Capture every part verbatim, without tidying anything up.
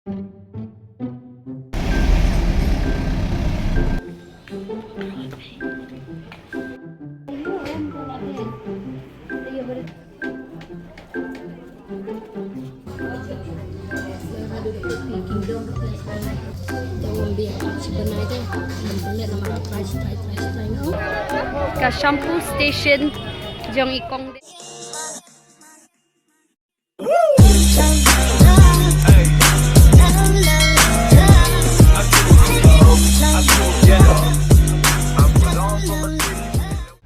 Ka shampoo station jong i kong.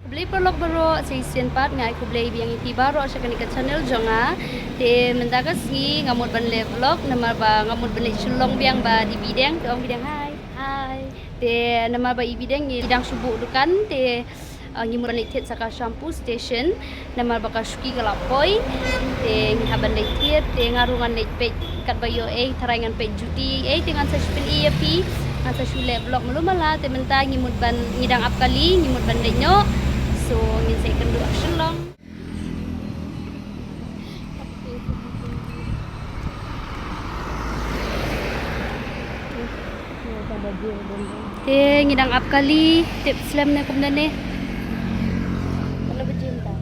Khublei paralok baroh, sa shisien pat nga ai khublei biang ïa phi baroh sha kane ka channel jong nga. Te mynta ka sngi nga mut ban leh vlog namar ba nga mut ban leit Shillong biang bad i Bideng, te ong Bideng hi. Hi. Te namar ba i Bideng i dang shu buh dukan te, ah, ngi mut ban leit thied sha ka shampoo station namar ba ka shuki ka la poi. Te ngi hap ban leit thied, te nga ruh ngan leit peit katba ïoh ei, tharai ngan peit juti ei, te ngan sa shu pyni ïa phi, ngan sa shu leh vlog malu mala. Te mynta ngi mut ban, ngi dang ap kali, ngi mut ban leit noh. So ngin sa ïakynduh ha Shillong. Te ngi dang ap kali, tip slem ne kumne ne. Kano baje mynta?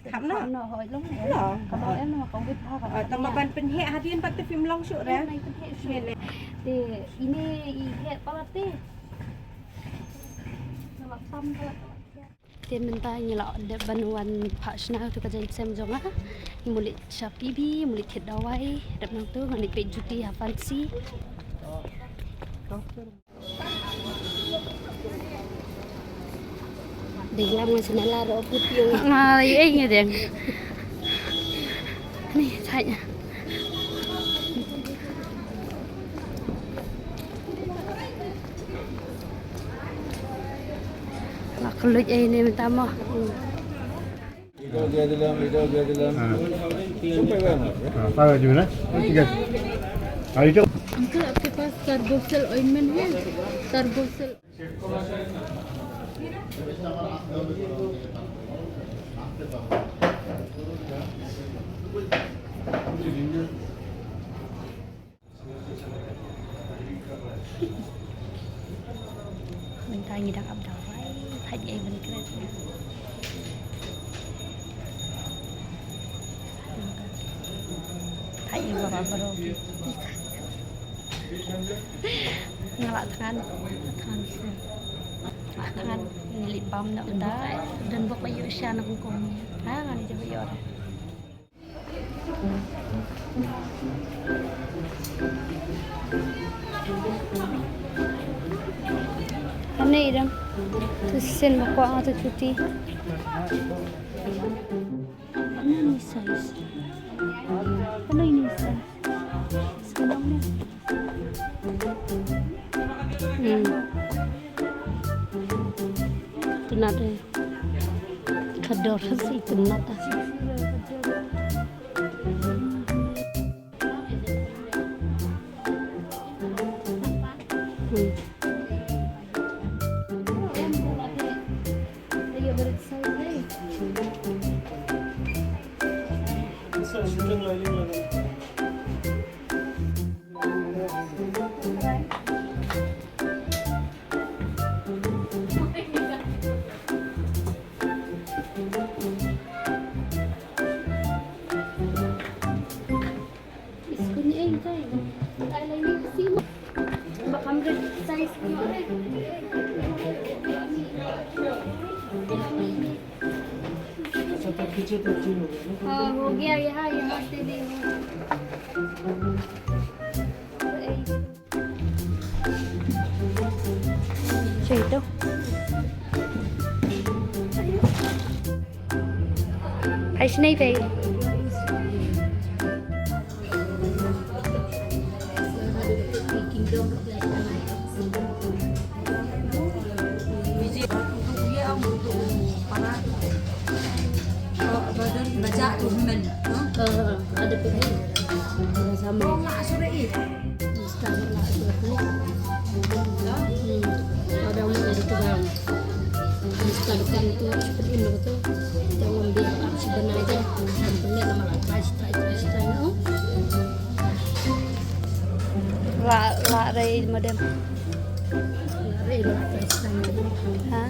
Kham noh. Kham noh, hoi long. Long. Ka long em, ka wit ha ka. Ah, tang ba ban pynheh hadien pat te phim long shuh re. Nai pynheh shuh. Te ine i heh palat te. Palat tam palat. Te mynta ngi la dep ban wan phah shna ïa uto ka jaiñsem jong nga. Ngi mut leit sha P B, mut leit thied dawai. Dep nangto ngan leit peit juti ha Fancy. Dei lam nga sna la ro put yung. Nga ei nga deng. Ni thait. La khlem ei ne mynta mo. Ito dia dalam, ito dia dalam. Ha. Sampai mana? Ha, tahu je mana? Tiga. Ha, itu. Uncle, आपके पास Carbocyl ointment है? Carbocyl. Mynta ngi dang ap dawai, thait ngi ai ban kret. Thait ngi ba ba bro. Nga la thngan, thngan sien. La thngan ngi lip balm na uta. Don bok ba ïoh sha na kongkong. Ha, ngan ïoh ïoh. Ane idang. Tu sen ba kwah nga tu cuti. Ane ni size. Ane ni size. Senang ni. Hmm. Tynat eh. Ka dor si tynat ah. Hmm. अच्छा, तो पीछे तो चेंज हो गया ना? हाँ, हो गया, यहाँ, यहाँ से भी हो। Siyah ito. Ay, sinay, Faye. Ada pun. Sama. La, la rei madam. La rei la. Ha?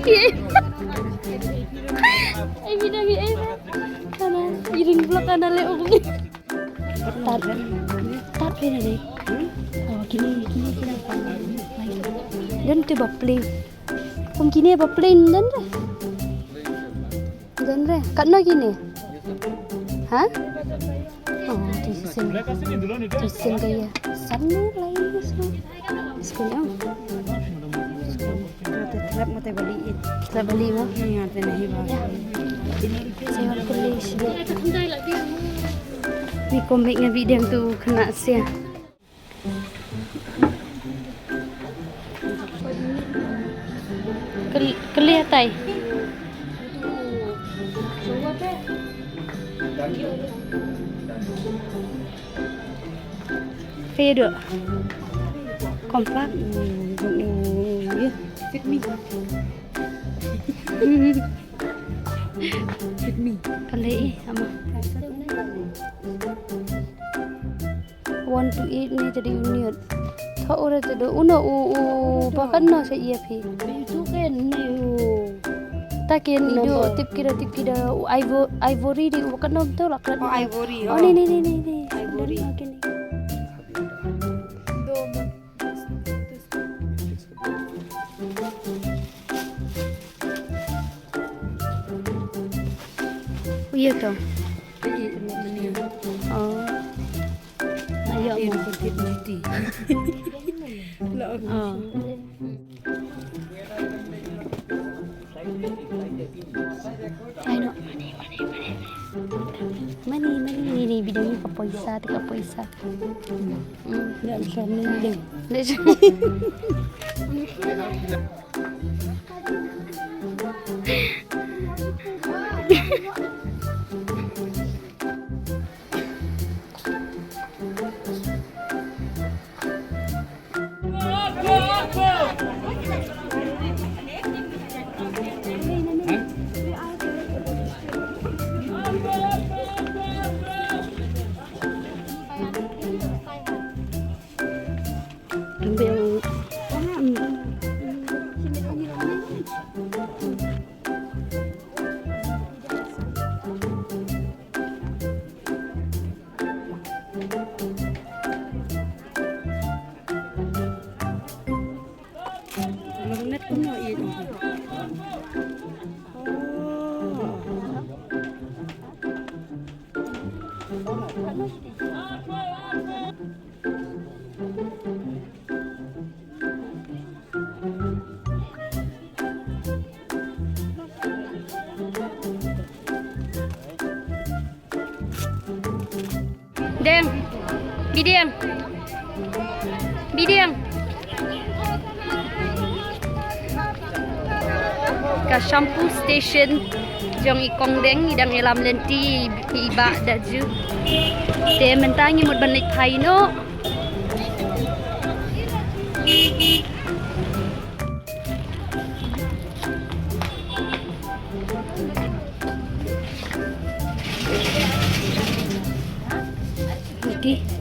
Ye. Ai, bidang ye, ai. Kana, iring pula kana le ong. Tat. Tat phi na dei. Oh, kine, kine, kine. Don te ba plain. Kum kine ba plain don re. Don re. Katno kine? Ha? Oh, ti sien. Ti sien ka ïa. San ne lai ne so. Skul ong. Te tlep mate bali it. Tlep bali mo? Nga te nahi ba. Sewa kuli shi. Ni komik nga bidang tu kena sia. Kel-, kylli atai. Phi ïa duh. Kompak. Hmm, hmm, yeah. Fit me. Fit me. Kali, ama. One to eight ne jadi unit. Tha ora te do uno u, u, ba kan no sa ïa phi. Itu kan ne u. Ta ken i do number. Tip kida, tip kida u ivo-, ivory di u ba kan no to la kan. Oh, ivory, oh, oh. Ni, ni, ni, ni, ni. Ivory. Dan makin ni. Iya to. Oh. Ayo, mau. Oh. Ai no. Mani, mani, mani, ni bidang ni ka poisa, te ka poisa. Hmm. Nda sha mani bidang. Nda sha. Deng. Bideng. Bideng. Ka shampoo station. Jong i Kong Deng, i dang ïalam lynti i Bah Daju. Te mynta ngi mut ban leit phai noh. Te